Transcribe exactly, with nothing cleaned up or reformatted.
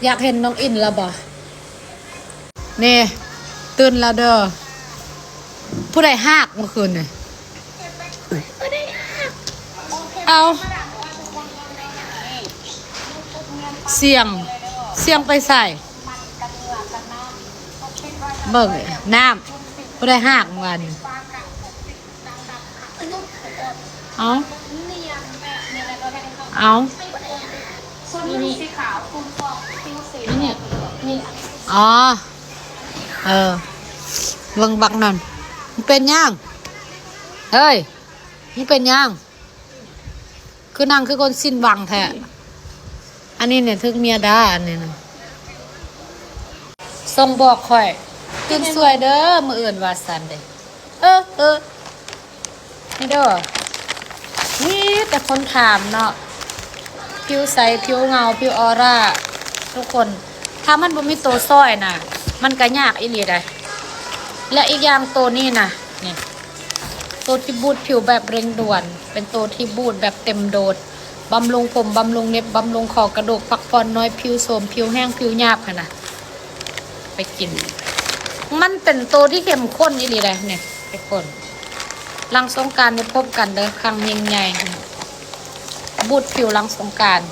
อยากเห็นน้องอินแล้วบ่ นี่ ตื่นแล้วเด้อ ผู้ใดฮากเมื่อคืนนี่ เอา เสียง เสียงไปใส่ เบิ่ง น้ำ ผู้ใดฮากเมื่อวานนี่ เอา เอา อ๋อ เออ เบิ่งบักนั่น มันเป็นหยัง เฮ้ย มันเป็นหยัง คือนั่งคือคนสิ้นหวังแท้ อันนี้เนี่ยถึกเมียด่าอันนี้นะ ส่งบอกข่อย ตื่นสวยเด้อ มื้ออื่นว่าซั่นเด้ เออ เออ นี่เด้อ มีแต่คนถามเนาะ ผิวใส ผิวเงา ผิวออร่า ทุกคน ถ้ามันบ่มีตัวซอยนะ มันก็ยากอีหลีได้ และอีกอย่างตัวนี้นะ นี่ ตัวที่บูตผิวแบบเร่งด่วน เป็นตัวที่บูตแบบเต็มโดส บำรุงผม บำรุงเล็บ บำรุงข้อกระดูก พักผ่อนน้อย ผิวโทรม ผิวแห้ง ผิวหยาบหั้นนะ ไปกิน มันเป็นตัวที่เข้มข้นอีหลีเลยเนี่ย ทุกคน หลังสงกรานต์นี่พบกันเด้อ ครั้งยิ่งใหญ่ บูตผิวหลังสงกรานต์